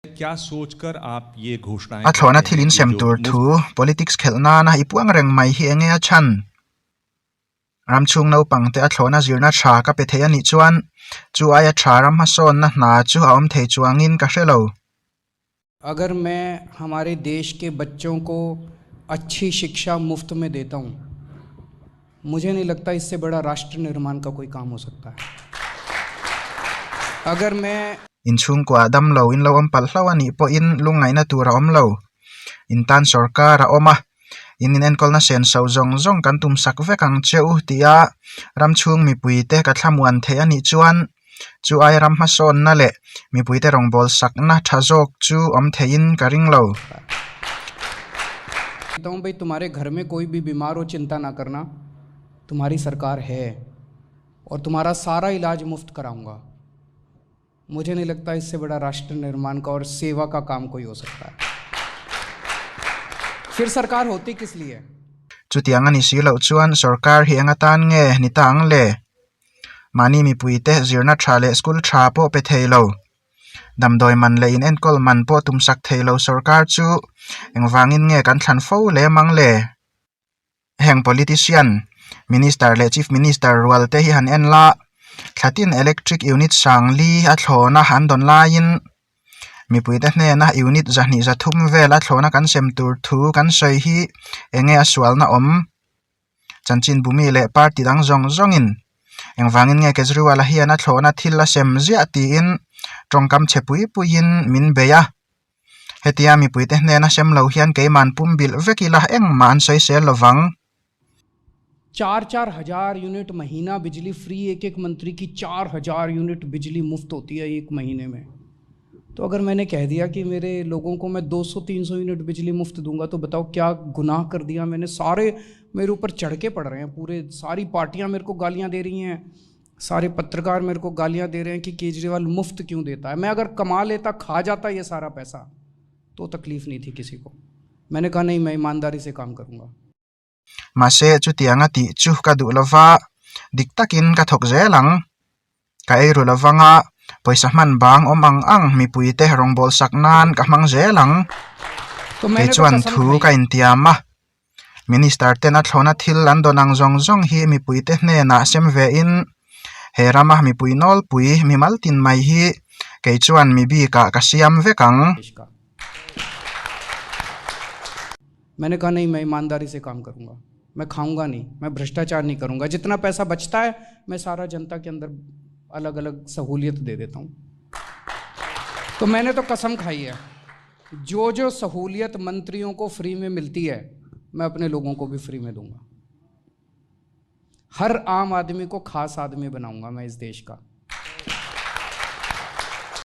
A thlawhna thil insem tur thu politics khelh nana i puang reng mai hi enge a chhan? Ram chhung naupangte a thlawhna zirna tha ka pe thei a nih chuan chu aia tha ram hmasawnna hna chu a awm thei chuangin ka hre lo. Agar main hamare desh ke bachchon ko achhi shiksha muft mein deta hoon, mujhe nahi lagta isse bada rashtra nirman ka koi kaam ho sakta hai. Agar main. Inchhungkuah damlo in lo awm palh hlauh a nih pawhin lungngaihna tur a awm lo. In tan sorkar a awm a, in inenkawlna senso zawng zawng kan tumsak vek ang che u tia ram chhung mipuite ka thlamuan theih a nih chuan chu aia ram hmasawnna leh mipuite rawngbâwl sakna tha zawk chu awm theihin ka ring lo. Kehta hoon bhai tumhare ghar mein koi bhi bimar ho chinta na karna tumhari sarkar hai aur tumhara sara ilaaj muft karaunga. Mujhe nahi lagta isse bada rashtra nirman ka aur seva ka kaam koi ho sakta hai. Phir sarkar hoti kis liye? Chutiang a ni si loh chuan sorkar hi eng atan nge ni ta ang le? Mahni mipuite zirna tha leh school tha pawh pe thei lo. Damdawi man leh inenkawl man pawh tumsak thei lo sorkar chu engvangin nge kan thlan fo lem ang le? Heng politician, Minister leh Chief Minister rual te hi han en la, thlatin electric unit sang li a thlawna an dawn laiin mipuite hnena unit zahnih zathum vel a thlawna kan sem tur thu kan sawi hi enge a sualna awm? Chanchinbumi leh party dang zawng zawngin engvangin nge Kejriwal-a hian a thlawhna thil a sem ziah tiin tawngkam chhe pui puiin min bei a. Hetia mipuite hnena sem lo hian keiman pum bilh vek ila engmah an sawi sel lovang. Char char hazaar unit mahina bijli free ek ek mantri ki char hazaar unit bijli muft hoti hai ek mahine mein to agar maine keh diya ki mere logon ko main 200 300 unit bijli muft dunga to batao kya gunah kar diya maine sare mere upar chadh ke pad rahe hain pure sari partiyan mere ko galiyan de rahi hain सारे पत्रकार मेरे को गालियां दे रहे हैं कि केजरीवाल मुफ्त क्यों देता है। मैं अगर कमा लेता खा जाता ये सारा पैसा तो तकलीफ नहीं थी किसी को। मैंने कहा नहीं मैं ईमानदारी से काम करूंगा। Mahse chutianga tih chu ka duh lova, dik takin ka thawk zel ang. Ka ei ru lovanga pawisa hman bang awm ang ang mipuite rawngbâwl sak nan ka hmang zel ang. Kei chuan thu ka intiam a. Minister ten a thlawhna thil an dawn ang zawng zawng hi mipuite hnenah sem ve in he rama mipui nawlpui mimal tin mai hi kei chuan mi bikah ka siam vek ang. Maine kaha nahi main imandari se kaam karunga, main khaunga nahi, main bhrashtachar nahi karunga, jitna paisa bachta hai main sara janta ke andar alag alag sahuliyat de deta hoon. To maine to kasam khayi hai. जो जो सहूलियत मंत्रियों को free में मिलती है मैं अपने लोगों को भी फ्री में दूंगा। हर आम आदमी को खास आदमी बनाऊंगा मैं इस देश का।